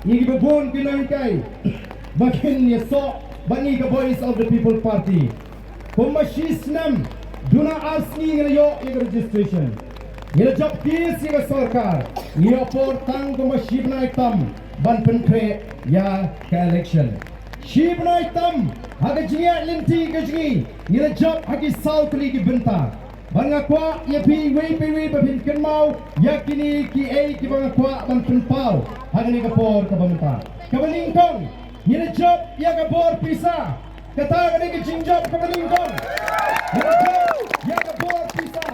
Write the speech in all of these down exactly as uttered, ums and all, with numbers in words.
Ngi kiba bun ki nonghikai ba kin ïasoh bad ngi ka Voice of the People Party. Kumba shi snem, duna ar sngi ngi la ïoh ïa ka registration. Ngi la jop case ïa ka sorkar. Ngi ïoh por tang kumba shi bnai tam ban pynkhreh ïa ka election. Shi bnai tam ha ka jingïaid lynti ka jong ngi, ngi la jop ha ki saw tylli ki bynta. Bad nga kwah ïa phi iwei pa iwei ba phin kynmaw ïa kine kiei kiba nga kwah ban pynpaw ha kane ka por kaba mynta. Kaba nyngkong, ngi la jop ïa ka bor pisa. Kata ka dei ka jingjop kaba nyngkong. Ngi la jop ïa ka bor pisa.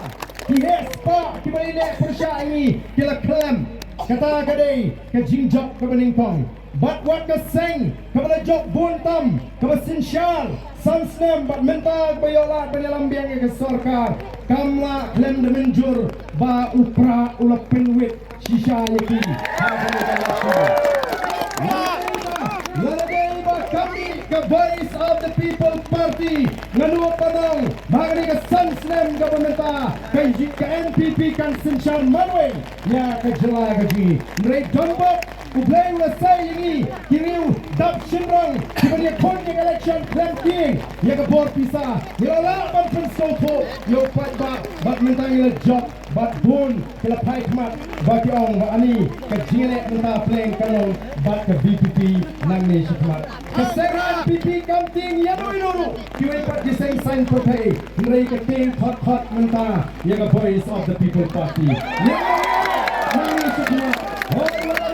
Ki heh spah kiba ïaleh pyrshah ïa ngi ki la khlem. Kata ka dei ka jingjop kaba nyngkong. Bad wat ka seng kaba la jop bun tam, kaba synshar san snem bad mynta kaba ïoh lad ban ïalam biang ïa ka sorkar, kam lah khlem da mynjur ba u Prah u la pynwit shisha ïa ki. Lada dei ba kam mih ka Voice of the People Party, nga nud ban ong ba ha kane ka san snem kaba mynta ka, ka N P P kan synshar marwei ïa ka jylla ka jong ngi. Hynrei don bok U Blei u la sei ïa ngi ki riew dap shynrang kiba ïakhun ïa ka election khlem tieng ïa ka bor pisa. Ngi la lah ban pynsngewthuh ïa u paidbah bad mynta ngi la jop bad bun ki la phai khmat ba ki ong ba ani ka jingïaleh mynta pleng ka long bad ka V P P nangne shakhmat. Ka seng N P P kam tieng ïa no ïa no ruh. Kiwei pat ki seng saiñ pyrthei, hynrei ka tieng khot khot mynta ïa ka Voice of the People Party. Ïa ka, ïa ka, ïa ka, ïa ka, ïa ka, ïa ka,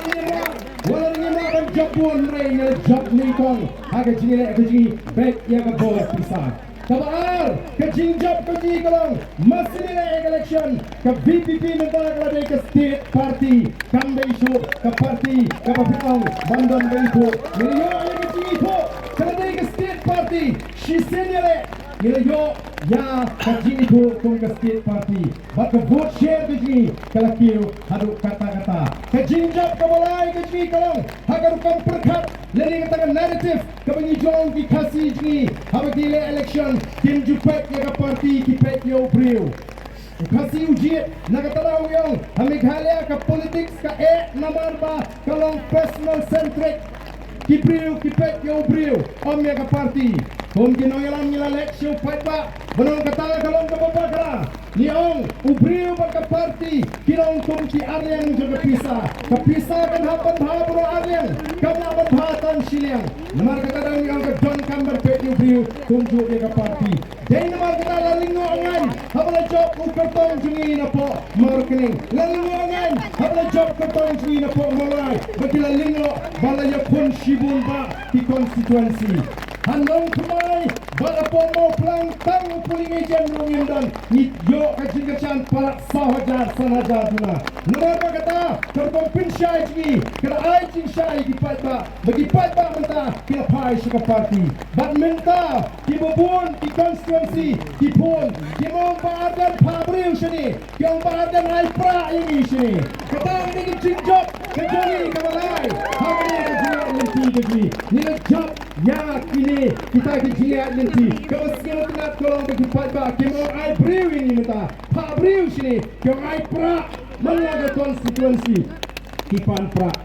ïa ka, ïa ka, ïa ka, ïa ka, ïa ka, ïa ka, ïa ka, ïa ka beit ïa ka bor pisa. Kaba ar, ka jingjop ka jong ngi ka long, ma shu leh election, ka V P P mynta ka la dei ka state party, kam dei shuh ka party kaba pynlong ban don ka ithuh. Ngi la ïoh ïa ka jingithuh, ka la dei ka state party, shisien ïaleh ngi la ïoh ïa ka jingithuh kum ka state party. Bad ka vote share ka jong ngi ka la kiew haduh katta katta. Ka jingjop kaba lai ka jong ngi ka long ha ka rukom pyrkhat lane kata ka narrative kaba ngi jong ki Khasi jong ngi haba ki leh election kim ju peit ïa ka party, ki peit ïa u briew. U Khasi u jied na kata daw u ong ha Meghalaya ka politics ka eh namar ba ka long personal centric. Ki briew ki peit ïa u briew, ym ïa ka party. Kum ki nongïalam ngi la leit sha u paidbah ban ong kata ka long kaba bakla. Ngi ong u briew bad ka party ki long kum ki arliang jong ka pisa. Ka pisa kan hap ban bha baroh arliang, kam lah ban bha tang shiliang. Namar kata dang ngi ong ka donkam ban peit ïa u briew kumjuh ïa ka party. Dei namar kata la lyngngoh ngaiñ haba la jop u kyrtong jong ngi napoh Mawryngkneng. La lyngngoh ngaiñ haba la jop kyrtong jong ngi napoh Mawlai. Ba ki la lyngngoh ba la ïakhun shibun bah ki constituency. Ha Nongthymmai bad hapoh Mawphlang tang u polling agent ruh ngim don. Ngi ïoh ka jingkyrshan palat saw hajar san hajar duna. Namar ba kata ka rukom pynshai jong ngi ka la ai jingshai ïa ki paidbah. Ba ki paidbah mynta ki la phai sha ka party. Bad mynta kiba bun ki constituency ki phone, ki ong Bah Ardent phah briew shane, ki ong Bah Ardent ai prah ïa ngi shane. Kata ka dei ka jingjop ka jong ngi kaba lai ha kane ka jingïaid lynti ka jong ngi. Ngi la jop ïa kine kita ki jingïaid lynti. Kaba sngewtynnat ka long ba ki paidbah kim ong ai briew ïa ngi mynta, phah briew shane, ki ong ai prah man la ka constituency. Ki pan prah.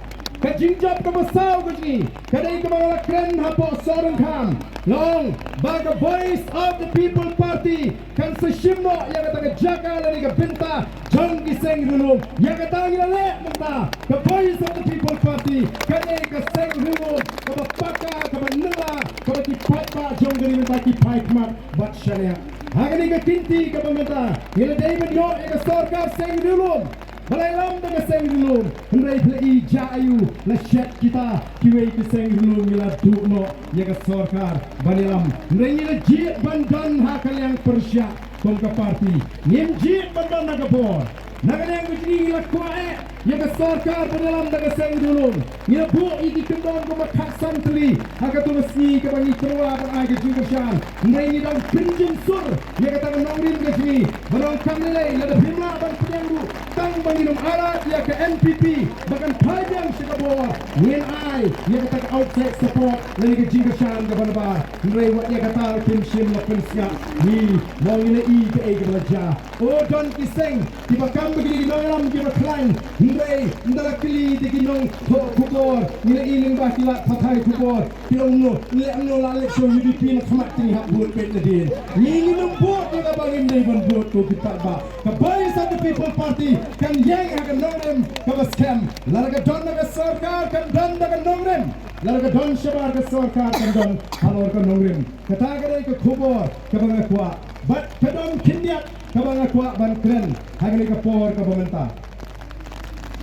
Ka jingjop kaba saw ka jong ngi ka dei kaba nga la kren hapoh Sohryngkham. Nga ong ba ka Voice of the People Party kan sa shim noh ïa kata ka jaka lane ka bynta jong ki seng ri lum. Ïa kata ngi la leh mynta. Ka Voice of the People Party ka dei ka seng ri lum kaba paka, kaba nylla, kaba ki paidbah jong ka ri mynta ki phai khmat bad shaniah. Ha kane ka kynti kaba mynta ngi la dei ban ïoh ïa ka sorkar seng ri lum. Ba la ïalam da ka seng ri lum, hynrei phi la i jia aiu la shet kita kiwei ki seng ri lum ngi la duh noh ïa ka sorkar ban ïalam. Hynrei ngi la jied ban don ha ka liang pyrshah kum ka party. Ngim jied ban don ha ka bor. Na ka liang ka jong ngi ngi la kwah eh ïa ka sorkar ban ïalam da ka seng ri lum. Ngi la buh ïa ki kyndon kumba khatsan tylli ha kato ka sngi kaba ngi tyrwa ban ai ka jingkyrshan. Hynrei ngi dang pynjynsur ïa kata ka nongrim ka jong ngi. Ba dang kam lei lei lada phim lah ban pdiang ruh tang ba ngin ym ailad ïa ka N P P ba kan phai biang sha ka bor, ngin ai ïa kata ka outside support lane ka jingkyrshan kaba nabar. Hynrei wat ïa kata kim shym la pynsngap. Ngi mo ngi la i kaei kaba la jia. O don ki seng kiba kam Ki dei ki nongïalam kiba khlaiñ, hynrei ynda la kylli da ki nongthoh khubor, ngi la ïohi lyngba ki lad pathai khubor, ki ong no, ngi la ong no la leit sha U D P na khmat, te ngi hap vote beit nadien. Ngi ngim vote ïa kaba ngim dei ban vote, ko ki paidbah. Ka Voice of the People Party kan ïeng ha ka nongrim kaba skhem. Lada ka don da ka sorkar, kan don da ka nongrim. Lada ka don shabar ka sorkar, kan don halor ka nongrim. Kata ka dei ka khubor kaba nga kwah. Bad ka don khyndiat kaba nga kwah ban kren ha kane ka por kaba mynta.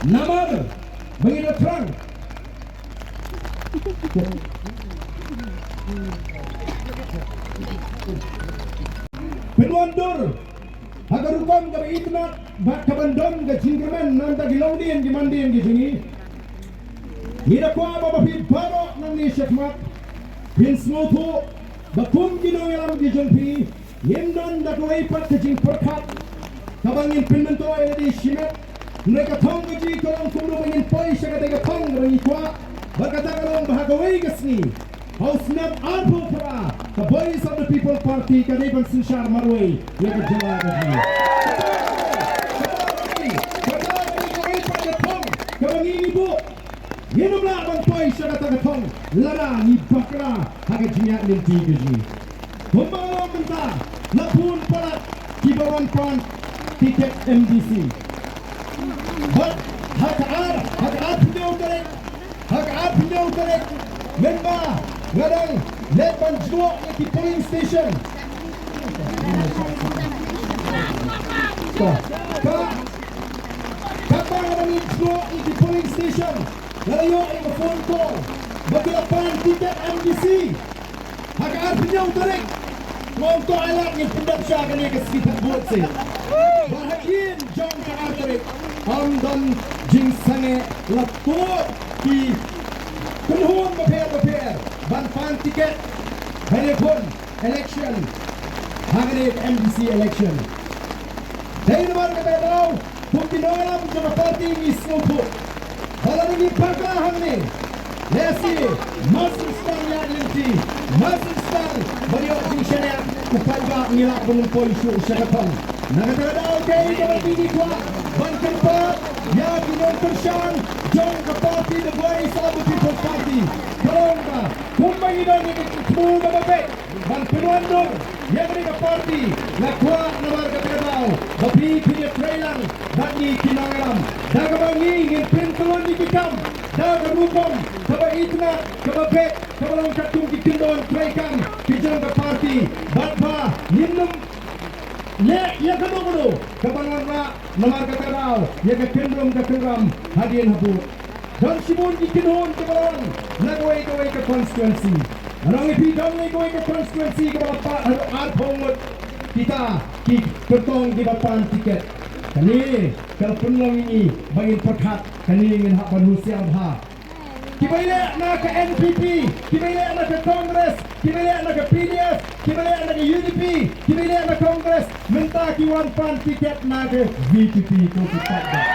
Namar ba ngi la thrang, pynwandur ha ka rukom kaba itynnad bad kaban don ka jingkyrmen na ka bynta ki longdien ki mandien ki jong ngi. Ngi da kwah ba, ba phi baroh nangne shakhmat phin sngewthuh ba kum ki nongïalam ki jong phi, ngim don da kawei pat ka jingpyrkhat kaba ngin pynmyntoi ïa lade shimet. Hynrei ka thong ka jong ngi ka long kumno ba ngin poi sha kata ka thong kaba ngi kwah. Bad kata ka long ba ha kawei ka sngi, ha u snem arphew phra, ka Voice of the People Party ka dei ban synshar marwei ïa ka jylla ka jong ngi. Kata ka dei, kata ka dei kawei pat ka thong kaba ngi ngi buh. Ngin ym lah ban poi sha kata ka thong lada ngi bakla ha ka jingïaid lynti ka jong ngi. Kumba nga la ong mynta, la bun palat kiba wan pan tiket M D C. Bad ha ka ar, ha ka arphew tarik, ha ka arphew tarik, mynba nga dang leit ban jngoh ïa ki polling station. Ka, ka, kaba nga dang jngoh ïa ki polling station, nga la ïoh ïa ka phone call ba ki la pan tiket M D C. Ha ka arphew tarik, nga ong to ai lad ngin pyndep sha kane ka sngi thad vote seh. Ba hadien jong ka ar tarik, ym don jingsangeh, la tuid ki kynhun bapher bapher ban pan tiket ban ïakhun election ha kane ka M D C election. Dei namar kata ka daw, kum ki nongïalam jong ka party ngi sngewthuh ba lada ngi bakla hangne, lehse mar shu sdang ïaid lynti, mar shu sdang ban ïoh jingshaniah, u paidbah ngi lah ban ym poi shuh sha ka thong. Na kata ka daw kaei kaba ngi kwah ban kyrpad ïa ki nongkyrshan jong ka party The Voice of the People Party, ka long ba kumba ngi don ïa ka jingthmu kaba beit ban pynwandur ïa kane ka party, nga kwah namar kata ka daw ba phi phin ïatreilang bad ngi ki nongïalam, da kaba ngi ngin pynkyllon ïa ki kam da ka rukom kaba itynnad, kaba beit, kaba long katkum ki kyndon treikam ki jong ka party, bad ba ngin ym leh ïa kano kano kaban wanrah namar kata ka daw ïa ka kynrum ka kynram hadien ha vote. Don shibun ki kynhun kiba la wan na kawei kawei ka constituency. Nga ong ïa phi, don kawei kawei ka constituency kaba la pat haduh arphew ngut kita ki kyrtong kiba pan tiket. Kane ka la pynlong ïa ngi ba ngin pyrkhat, kane ngin hap ban husiar bha. Kiba ïaleh na ka N P P, kiba ïaleh na ka Congress, kiba ïaleh na ka P D S, kiba ïaleh na ka U D P, kiba ïaleh na Congress, mynta ki wan pan tiket na ka V P P, ko ki paidbah.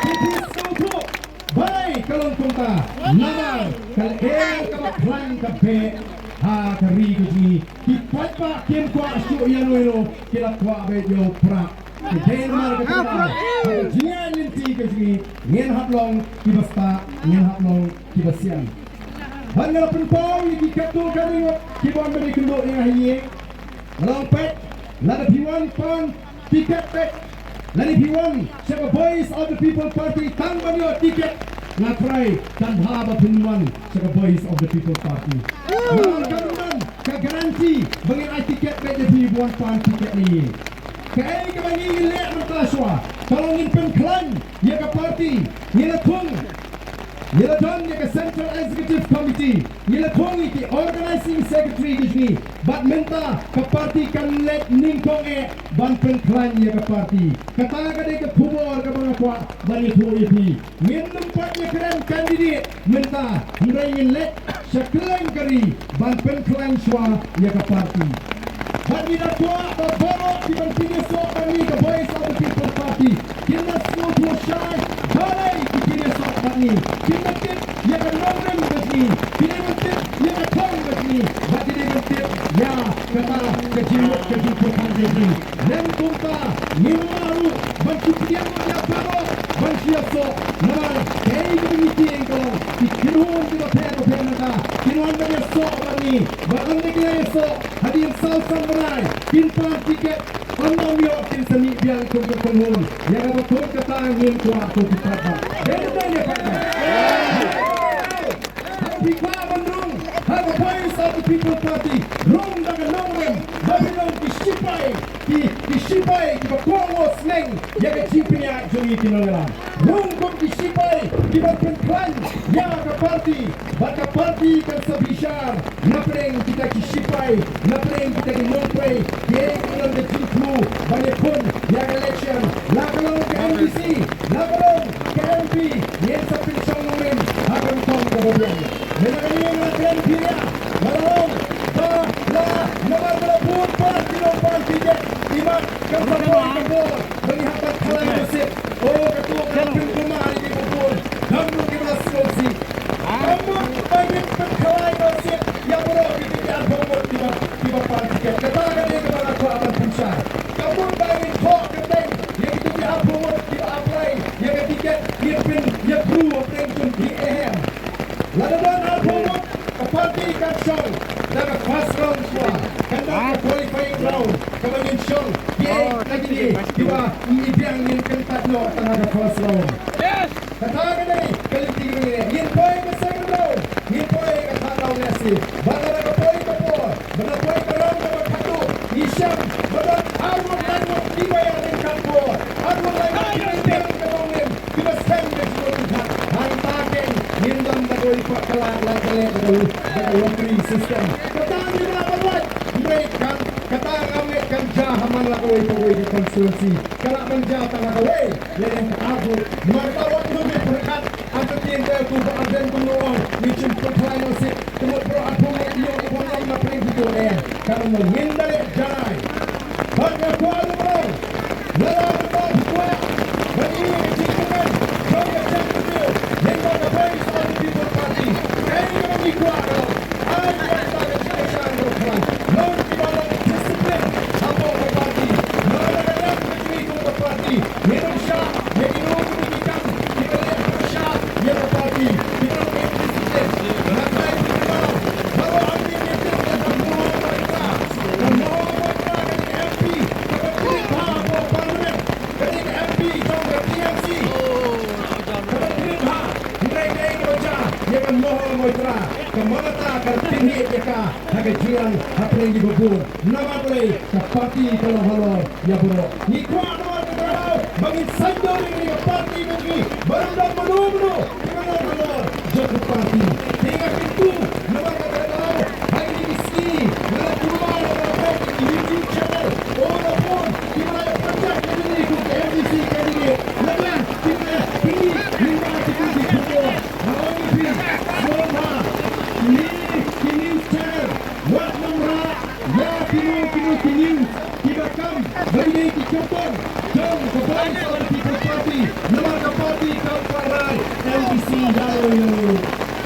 Ki phi sngewthuh balei ka long kumta? Namar ka lyer kaba khlaiñ ka beh ha ka ri ka jong ngi. Ki paidbah kim kwah shuh ïa no ïa no, ki la kwah beit ïa u prah. Te dei namar kata ka daw, ha ka jingïaid lynti ka jong ngi, ngin hap long kiba stad, ngin hap long kiba sian. Bad nga la pynpaw ïa ki katto katne ngut kiba wan ban ïakynduh ïa nga ha ïing. Nga la ong peit, lada phi wan pan tiket beit, lada phi wan sha ka Voice of the People Party tang ban ïoh tiket, nga trai kan bha ba phin wan sha ka Voice of the People Party. Namar kam don ka guarantee ba ngin ai tiket beit ïa phi ban wan pan tiket na ïing. Kaei kaba ngi ngin leh mynta shuwa, ka long ngin pynkhlaiñ ïa ka party. Ngi la khung, ngi la don ïa ka Central Executive Committee, ngi la khung ïa ki Organizing Secretary ki jong ngi. Bad mynta ka party kan leit nyngkong eh ban pynkhlaiñ ïa ka party. Kata ka dei ka khubor kaba nga kwah ban ïathuh ïa phi. Ngin ym pat ïakren candidate mynta, hynrei ngin leit sha kylleng ka ri ban pynkhlaiñ shuwa ïa ka party. Bad ngi da kwah ba baroh kiban pynïasoh bad ngi ka Voice of the People Party kin da sngewthuh shai balei ki pynïasoh bad ngi. Kin da tip ïa ka nongrim ka jong ngi, kin da tip ïa ka thong ka jong ngi, bad kin da tip ïa kata ka jingmut ka jingpyrkhat ka jong ngi. Lem kumta ngim lah ruh Pdiang ïa baroh ban shu ïasoh. Namar kaei kaba ngi tieng ka long ki kynhun kiba pher ba pher mynta kin wan ban ïasoh bad ngi, bad ynda ki la ïasoh hadien saw san bnai kin pan tiket. Ym ym ïoh kin sa mih biang kum ka kynhun. Ïa kaba kum kata ngim kwah ko ki paidbah. Dei ne ym dei paidbah? Ha phi kwah ban rung ha ka Voice of the People Party, rung da ka nongrim ba phi long ki shipai, ki, ki shipai kiba kohnguh sneng ïa ka jingpynïaid jong ngi ki nongïalam. Rung kum ki shipai kiba pynkhlaiñ ïa ka party, bad ka party kan sa bishar napdeng kita ki shipai, napdeng kita ki nongtrei, kiei ki don ka jingthmu ban ïakhun ïa ka election, la ka long ka M D C, la ka long ka M P, ngin sa pynshong nongrim ha ka rukom kaba biang. Mynta ka ïing la kren phi ïa, la long ba la namar ba la bun pat ki nongpan tiket, imat kan sa poi ka por ba ngi hap ban khalai nasib. O, kato ka la pynkulmar ïa ki bun, kam mut kiba la sngewsih. Kam mut ba ngin pynkhalai nasib ïa baroh ki tiket arphew ngut kiba, kiba pan tiket. Kata ka dei kaba nga kwah ban pynshai. Kam mut ba ngin thoh kyrteng ïa kito ki arphew ngut kiba apply ïa ka tiket, ngin pynïakynduh hapdeng jong ki, em. Lada don arphew ngut, ka party kan shong da ka first round shuwa, kan don ka qualifying round kaba ngin shong ïa kine kiba ngi biang, ngin kyntait noh tang ha ka first round. Kata ka dei ka lynti kaba ngi leh. Ngin poi ka second round, ngin poi ka third round lehse. Bad lada ka poi ka por, bad la poi ka round kaba khatduh, ngi shem ba don arngut laingut kiba ïaryngkat bor, arngut laingut kiba ïaryngkat bor, kiba skhem ka jingmut jingpyrkhat. Hangta keiñ ngin don da kawei pat ka lad lait ka leh da ka, da ka lottery system. Kata ngi lah ban lait. Hynrei kan, kata ngam ngeit kan jia ha man la kawei pa kawei ka constituency. Ka lah ban jia tang ha kawei. Lane ha ka arphew. Namar kata wat nym pyrkhat. Artatien te utu u Bah Ardent kumno u ong, ngi shim pyrkhat ïa u sih. Te mut baroh arphew ngut ïoh ïa ka pynlong na pdeng kito, em. Ka long ngin da leh janai. Bad nga kwah ban ong, lada mynta phi kwah ban ïoh ïa ka jingkmen jong ka jaitbynriew lyngba ka Voice of the People Party, kaei kaba ngi kwah ka long, ai ïa kata ka jingkyrshan kaba khraw, long kiba long discipline hapoh ka party. Namar lada ka liang ka jong ngi kum ka party, ngin ym shah ïa kino kino ki kam kiba leh pyrshah ïa ka party, kiba long indiscipline. Nga tharai phi kynmaw, baroh arngut ngi tip ïa ka Moho Moitra. Ka Moho Moitra ka dei ka M P kaba kynit bha hapoh Parliament, ka dei ka M P jong ka T M C kaba kynit bha. Hynrei kaei kaba jia ïa ka Moho Moitra? Ka Mamata ka pynhiar ïa ka ha ka jingïalang hapdeng kiba bun. Namar balei? Ka party ka long halor ïa baroh. Ngi kwah namar kata ka daw ba ngin saiñdur ïa ka party ka jong ngi ba ym don mano mano kiba long halor jong ka party. Te nga kyntu namar kata ka daw ha kine ki sngi nga la pynbna ïa ka YouTube channel. O, la bun kiba la ïa pynjah ïa kane kum ka M D C candidate. Lada phi la pynmih lyngba kito ki khubor, nga ong ïa phi, sngewbha kine ki news channel wat nym rah ïa kino kino ki news kiba kam ba ki dei ki kyrtong jong ka Voice of the People Party, namar ka party kam pat rai M D C ïa u ïa u.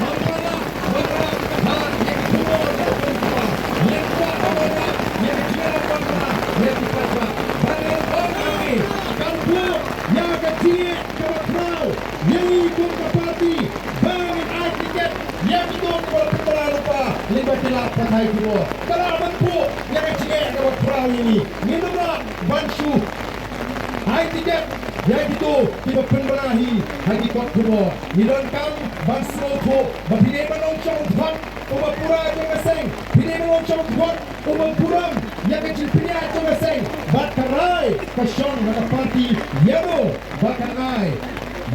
Haba rah, haba rah, ha ïa ki khubor ïa u pynpaw, ïa ki khubor haba rah, ïa ki jingïarap haba rah ïa ki paidbah. Bad nga ong hangne, kan buh ïa ka jingeh kaba khraw ïa ngi kum ka party ba ngin ai tiket ïa kito kiba la pynbna lypa lyngba ki lad pathai khubor. Ka lah ban buh ïa ka jingeh kaba khraw ïa ngi. Ngin ym lah ban shu ai tiket ïa kito kiba pynbna hi ha ki kot khubor. Ngi donkam ban sngewthuh ba phi dei ba nongshong dkhot uba pura jong ka seng, phi dei ba nongshong dkhot uba burom ïa ka jingpynïaid jong ka seng. Bad ka rai ka shong ha ka party ïano ba kan ai,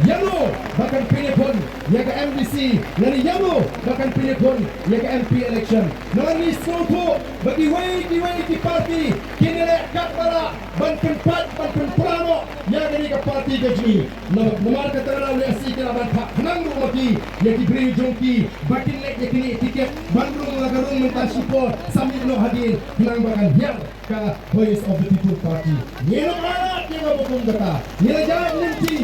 ïano ba kan pynïakhun ïa ka M D C, lane ïano ba kan pynïakhun ïa ka M P election. Namar ngi sngewthuh ba kiwei kiwei ki party kin ïaleh katba lah ban pynpait ban pynpra noh ïa kane ka party ka jong ngi. Namar, namar kata ka daw lehse ki lah ban phah khnang ruh ma ki ïa ki briew jong ki ba kin leit ïa kine ki tiket ban rung la ka rung mynta shipor sa mih noh hadien khnang ba kan hiar ka Voice of the People Party. Ngin ym ailad ïa kaba kum kata. Ngi la ïaid lynti.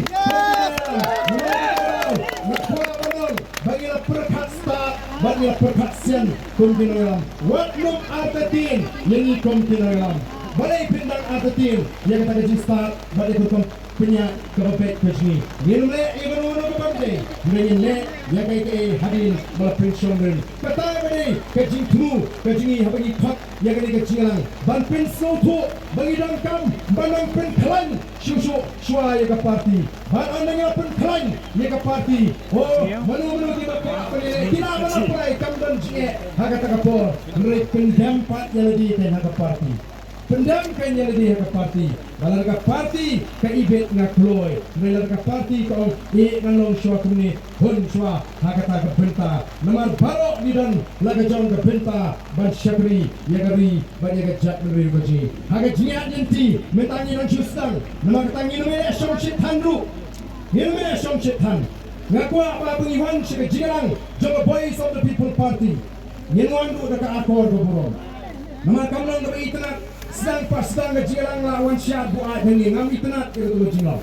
Nga kwah ban ong ba ngi la pyrkhat stad bad ngi la pyrkhat sian kum ki nongïalam. Wat nym artatien ïa ngi kum ki nongïalam. Balei phin dang artatien ïa kata ka jingstad bad ïa ka rukom pynïaid kaba beit ka jong ngi. Ngin ym leh ïa kano kano ka bym dei. Ngin leh ïa kaei kaei hadien ba la pynshong rim. Kata ka dei ka jingthmu ka jong ngi haba ngi khot ïa kane ka jingïalang ban pynsngewthuh ba ngi donkam ban nang pynkhlaiñ shuh shuh shuwa ïa ka party. Ban ynda ngi la pynkhlaiñ ïa ka party, oh, mano mano kiba kwah ban ïaleh ki lah ban apply, kam don jingeh ha kata ka por. Hynrei pyndem pat ïa lade kein ha ka party. Pyndem kein ïa lade ha ka party. Ba lada ka party ka ibit, nga kloi. Hynrei lada ka party ka ong, eh, ngan long shuwa kumne, hun shuwa ha kata ka bynta. Namar baroh ngi don la ka jong ka bynta ban shakri ïa ka ri bad ïa ka jaitbynriew ka jong ngi. Ha ka jingïaid lynti mynta ngi dang shu sdang. Namar kata ngin ym leh shong shit than ruh. Ngin ym leh shong shit than. Nga kwah ba ngi wan sha ka jingïalang jong ka Voice of the People Party. Ngin wan ruh da ka akor ba burom. Namar kam long kaba itynnad, sdang pa sdang ka jingïalang la wan shad buaid hangne, ngam itynnad ïa kata ka jinglong.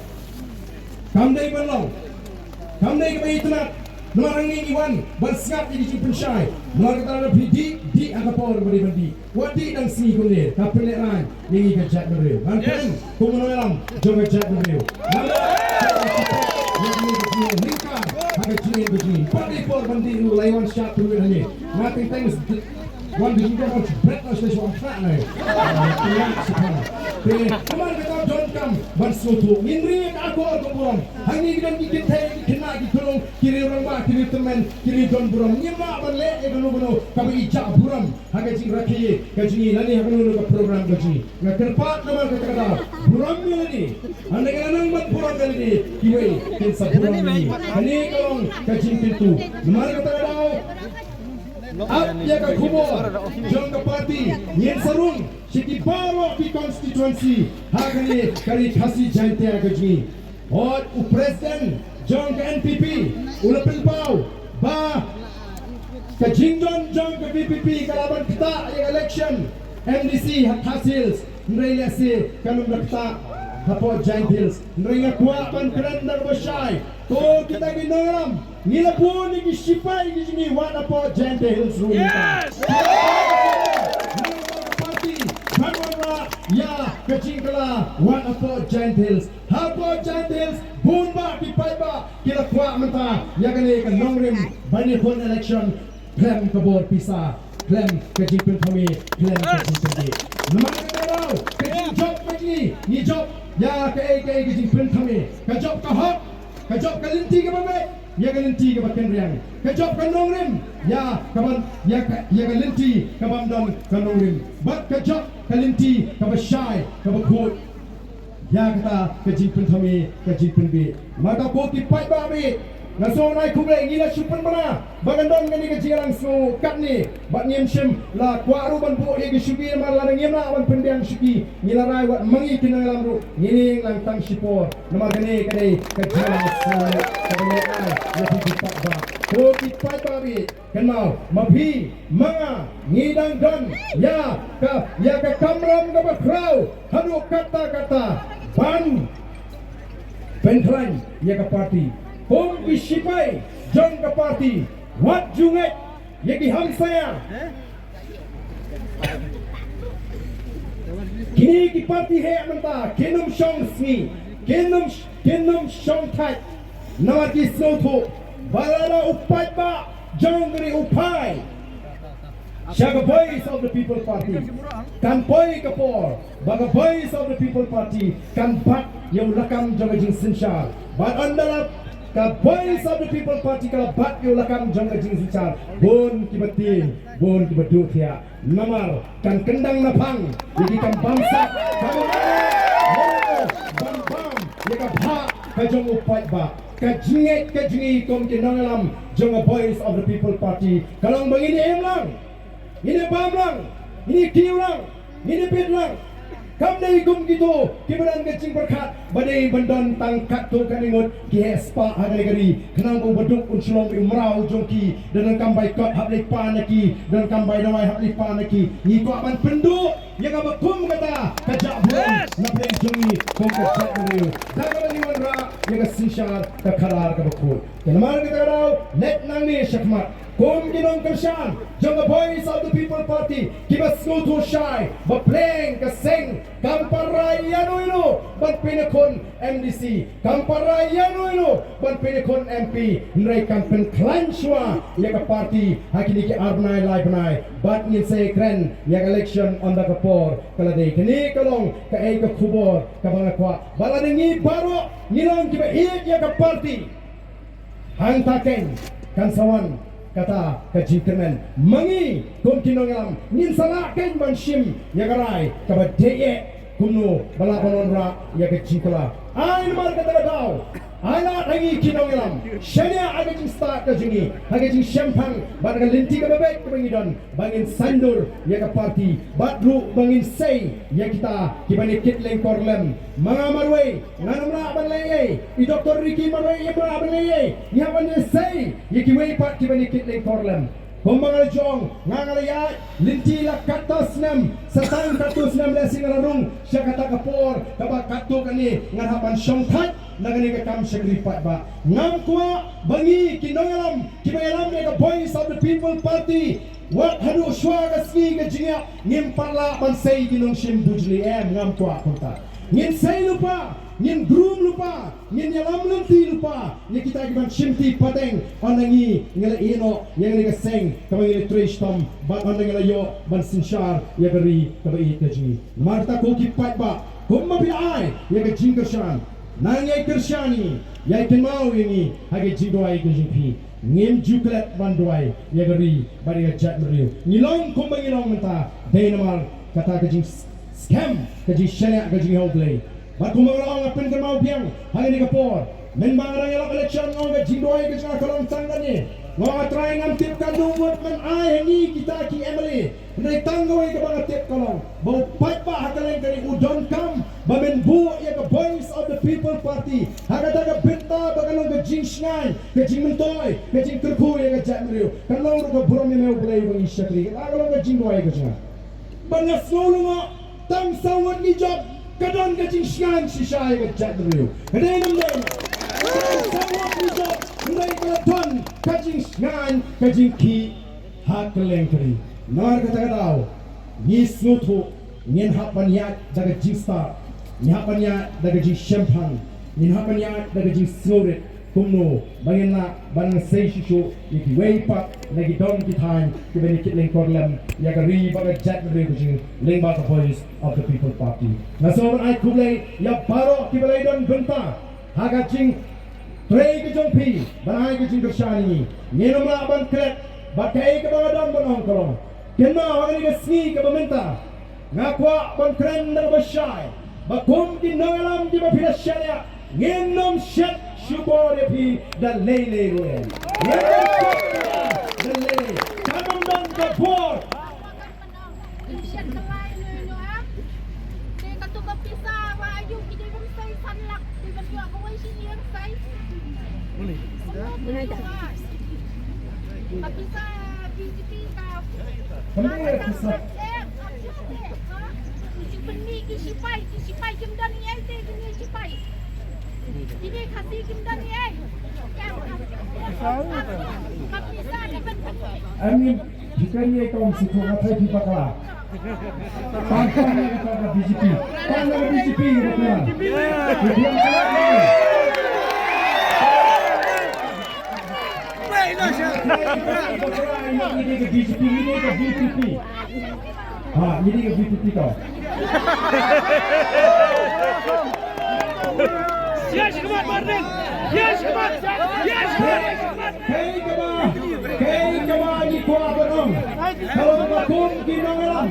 Kam dei ban long. Kam dei kaba itynnad. Namar hangne ngi wan ban sngap ïa ki jingpynshai. Namar kata lada phi dih, dih ha ka por ba dei ban dih. Wat dih dang sngi kumne, ka pynlehraiñ ïa ngi ka jaitbynriew. Ngan kren kum u nongïalam jong ka jaitbynriew. Ngan kren kum u nongïalam jong ka jaitbynriew. Ngan kren kum u nongïalam jong ka jaitbynriew. Ngan kren kum u nongïalam jong ka jaitbynriew. Pat dei por ban dih ruh, la wan shad pynwit hangne. Nga teng teng wan dih jingkyrpad bret la station kra nai. Te namar kata donkam ban sngewthuh. Ngin ri ka akor ka burom. Hangne ki don ki kynthei, ki khynnah, ki khunlung, ki riew rangbah, ki riew tymmen, ki riew don burom. Ngim lah ban leh ïa kano kano kaba ïa jah burom ha ka jingrakhe ka jong ngi lane ha kano kano ka program ka jong ngi. Nga kyrpad namar kata ka daw, burom ïa lade. Hynrei ngi la nang ban burom ïa lade, kiwei kin sa burom ïa ngi. Kane ka long ka jingkyntu. Namar kata ka daw, ap ïa ka khubor jong ka party, ngin sa rung sha ki baroh ki constituency ha kane ka ri Khasi Jaiñtia ka jong ngi. Hooid, u president jong ka N P P u la pynpaw ba ka jingjop jong ka V P P ka la ban ktah ïa ka election M D C ha Khasi Hills, hynrei lehse kan ym da ktah hapoh Jaintia Hills. Hynrei nga kwah ban kren da kaba shai. To kita ki nongïalam, ngi la bun ïa ki shipai ki jong ngi wat hapoh Jaintia Hills ruh. Yes! Party ban wanrah ïa ka jingkylla wat hapoh Jaintia Hills. Hapoh Jaintia Hills bun bah ki paidbah ki la kwah mynta ïa kane ka nongrim ban ïakhun election khlem ka bor pisa, khlem ka jingpynthame, khlem ka jingpynbeit. Namar kata ka daw, ka jingjop ka jong ngi, ngi jop ïa kaei kaei ka jingpynthame, ka jop ka hok, ka jop ka lynti kaba beit, ïa ka lynti kaba kynriang, ka jop ka nongrim ïa ka ban, ïa ka, ïa ka lynti ka bym don ka nongrim, bad ka jop ka lynti kaba shai, kaba khuid. Ïa kata ka jingpynthame, ka jingpynbeit. Mata ko ki paidbah beit, nga sngew nai khublei, ngi la shu pynbna ba kan don kane ka jingïalang sngew katne, bad ngim shym la kwah ruh ban buh ïa ki shuki, namar lada ngim lah ban pynbiang shuki, ngi la rai wat ma ngi ki nongïalam ruh ngin ïeng lang tang shipor. Namar kane ka dei ka jingïalang sngew kaba ngi ai ïa ki paidbah. Ko ki paidbah beit, kynmaw, ma phi, ma nga, ngi dang don ïa ka, ïa ka kamram kaba khraw haduh katta katta ban pynkhlaiñ ïa ka party. Kum ki shipai jong ka party, wat ju ngeit ïa ki hamsaïa. Kine ki party heh mynta kin ym shong sngi, kin ym, kin ym shong thait. Namar ki sngewthuh ba lada u paidbah jong ka ri u phai sha ka Voice of the People Party, kan poi ka por ba ka Voice of the People Party kan bat ïa u lakam jong ka jingsynshar. Bad ynda la ka Voice of the People Party ka la bat ïa u lakam jong ka jingsynshar, bun kiba tieng, bun kiba duh thiah. Namar kan kyndang naphang ïa ki kam bamsap, ban bam ïa ka bhah ka jong u paidbah. Ka jingngeit ka jong ngi kum ki nongïalam jong ka Voice of the People Party ka long ba ngin ïa im lang, ngin ïa bam lang, ngin ïa kiew lang, ngin ïa bit lang. Kam dei kum kito kiba don ka jingpyrkhat ba dei ban don tang katto katne ngut ki heh spah ha kane ka ri, khnang ba u baduk un shlong bad u mraw jong ki. Da donkam bai kot hap leit pan na ki, da donkam bai dawai hap leit pan na ki. Ngi kwah ban pynduh ïa kaba kum kata ka jah burom na pdeng jong ngi kum ka jaitbynriew, da kaba ngi wanrah ïa ka synshar ka khadar kaba khuid. Te namar kata ka daw, leit nangne shakhmat. Kum ki nongkyrshan jong ka Voice of the People Party kiba sngewthuh shai ba pleng ka seng kam pat rai ïano ïano ban pynïakhun M D C, kam pat rai ïano ïano ban pynïakhun M P, hynrei kan pynkhlaiñ shuwa ïa ka party ha kine ki ar bnai lai bnai bad ngin sa ïakren ïa ka election ynda ka por ka la dei. Kane ka long kaei ka khubor kaba nga kwah ba lada ngi baroh ngi long kiba ïeit ïa ka party, hangta keiñ kan sa wan kata ka jingkyrmen. Ma ngi kum ki nongïalam ngin sa lah keiñ ban shim ïa ka rai kaba dei eh kumno ba lah ban wanrah ïa ka jingkylla. Ai namar kata ka daw, ai lad ha ngi ki nongïalam, shaniah ha ka jingstad ka jong ngi, ha ka jingshemphang bad ha ka lynti kaba beit kaba ngi don, ba ngin saiñdur ïa ka party bad ruh ba ngin sei ïa kita kiba ïakit lyngkor lem. Ma nga marwei ngan ym lah ban leh ei ei, i Doktor Ricky marwei im lah ban leh ei ei. Ngi hap ban ïasei ïa kiwei pat kiba ïakit lyngkor lem. Kumba nga la jong, nga nga la ïaid lynti la katto snem, sa tang katto snem lehse nga la rung sha kata ka por kaba katto katne ngan hap ban shongthait na kane ka kam shakri paidbah. Ngam kwah ba ngi ki nongïalam kiba ïalam ïa ka Voice of the People Party, wat haduh shuwa ka sngi ka jingïap ngim pat lah ban sei ki nongshim bujli, em, ngam kwah kumta. Ngin sei lypa, ngin groom lypa, ngin ïalam lynti lypa ïa kita kiban shimti pateng, ynda ngi ngi la ïeh noh ïa kane ka seng kaba ngi la trei shitom bad ynda ngi la ïoh ban synshar ïa ka ri kaba ïeit ka jong ngi. Namar kata ko ki paidbah, kumba phi la ai ïa ka jingkyrshan, nang ïai kyrshan ïa ngi, ïai kynmaw ïa ngi ha ka jingduwai ka jong phi. Ngim ju klet ban duwai ïa ka ri bad ïa ka jaitbynriew. Ngi long kumba ngi long mynta dei namar kata ka jingskhem, ka jingshaniah, ka jingïaw Blei. Bad kumba nga la ong, nga pynkynmaw biang ha kane ka por, mynba nga dang ïalap election, nga ong ka jingduwai ka jong nga ka long tang kane. Nga ong, A Trai, ngam tip katno ngut men ai ha ngi kita ki M L A. Hynrei tang kawei kaba nga tip ka long ba u paidbah ha kylleng ka ri u donkam ba men buh ïa ka Voice of the People Party ha kata ka bynta ba kan long ka jingshngaiñ, ka jingmyntoi, ka jingkyrkhu ïa ka jaitbynriew, kan long ruh ka burom ïa me U Blei uba ngi shakri. Kata ka long ka jingduwai ka jong nga. Bad nga sngew lyngngoh, tang saw ngut ngi jop ka don ka jingshngaiñ shisha ïa ka jaitbynriew. Ka dei ne ym dei? Tang saw ngut ngi jop, hynrei ka la don ka jingshngaiñ, ka jingkhih ha kylleng ka ri. Namar kata ka daw ngi sngewthuh ngin hap ban ïaid da ka jingstad, ngin hap ban ïaid da ka jingshemphang, ngin hap ban ïaid da ka jingsngewrit kumno ba ngin lah ban nang sei shuh shuh ïa kiwei pat na ki dong ki thaiñ kiba ïakit lyngkor lem ïa ka ri bad ka jaitbynriew ka jong ngi lyngba ka Voice of the People Party. Nga sngewbha ban ai khublei ïa baroh kiba la ïadon bynta ha ka jingtrei ka jong phi ban ai ka jingkyrshan ïa ngi. Ngin ym lah ban klet bad kaei kaba nga don ban ong ka long, kynmaw ha kane ka sngi kaba mynta, nga kwah ban kren da kaba shai ba kum ki nongïalam kiba phi la shaniah, ngin ym shet shukor ïa phi da lei lei ruh. Ngin ym shet da lei lei. Kan ym don ka bor. Em, phi kren ïa ka ong shu thok nga thait phi bakla. Pan pan na ka B J P. Pan na ka B J P ka bakla. Ka biang ka la. Ngi dei ka B J P, ngi dei ka V P P. Ha, ngi dei ka V P P tau. Yes, come on, Martin! Yes, come on! Yes, come on! Kaei kaba, kaei kaba ngi kwah ban ong. Ka long ba kum ki nongïalam,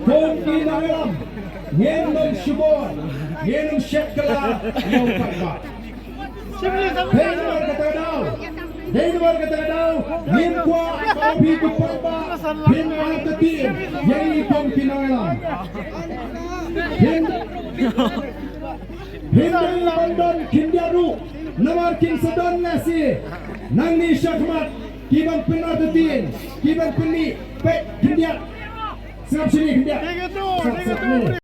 kum ki nongïalam, ngin ym shukor, ngin ym shet kylla ïa u paidbah. Dei namar kata ka daw, dei namar kata ka daw ngim kwah ba phi ki paidbah phin artatien ïa ngi kum ki nongïalam. Phin, phin dei ban don khyndiat ruh, namar kin sa don lehse nangne shakhmat kiban pynartatien, kiban pynmih. Peit khyndiat. Sngap shane khyndiat. Sngap, sngap.